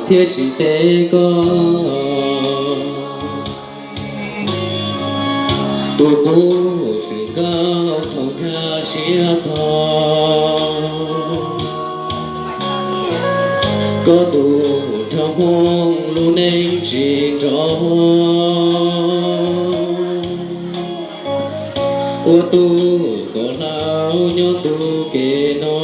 thiab tsis teb koj. Tus qub swm nkauj thaum nkag siab txog, koj tus nrog Hmoob lub neej tsis nrov. Ua tub kom hlau nyob ntu kev no.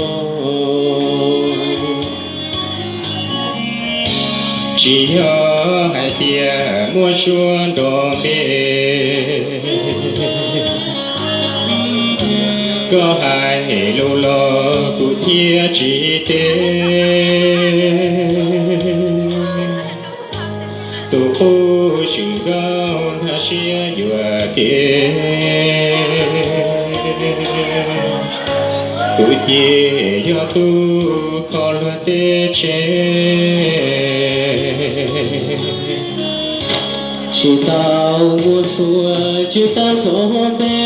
Tsis yog hais tias muaj suab nrov npe, koj hais lus los kuv thiaj tsis teb. Tus qub swm nkauj nkag siab yuam kev, kuv ces yog tub kho luag teb tsev. Tsis tau muaj suab tsis tau nrov npe,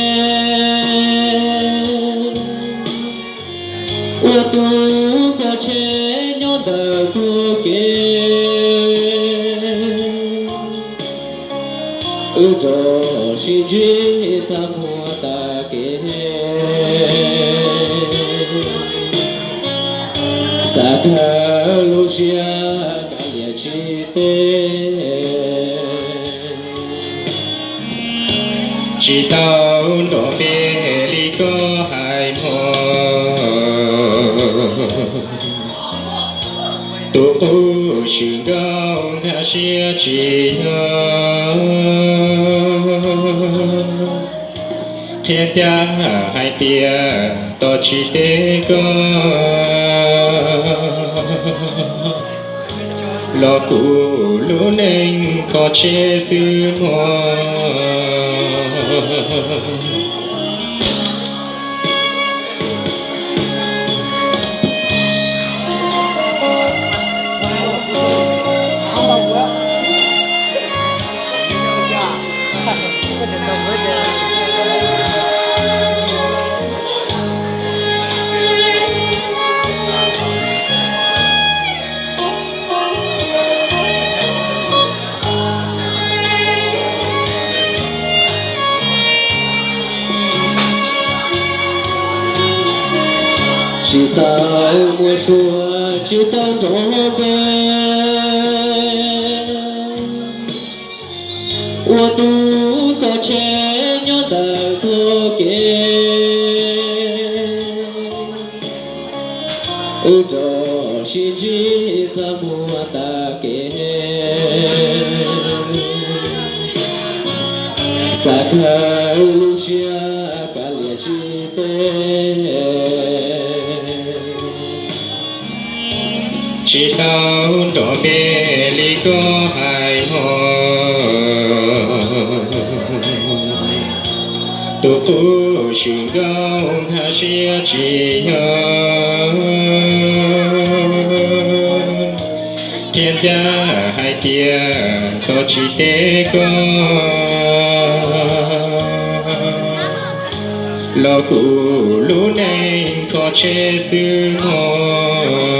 ua tub kho tsheb nyob ntawm tuag kev. Wb rov sib ntsib txaj muag tag kev, xav kawg lub siab kav liam tsis teb. Tsis tau nrov npe li koj hais hmo, tus qub swm nkauj nkag siab tsis yog. Qhia ncaj hais tias tos tsis teb koj, los kuv lub neej kho tsheb xwb mog. Tsis tau muaj suab tsis tau nrov npe, ua tub kho tsheb nyob ntawm tuag kev. Wb rov sib ntsib txaj muag tag kev, xav kawg lub siab kav liam tsis teb. Tsis tau nrov npe li koj hais hmo, tus qub swm nkauj nkag siab tsis yog. Qhia ncaj hais tias tos tsis teb koj, los kuv lub neej kho tsheb xwb mog.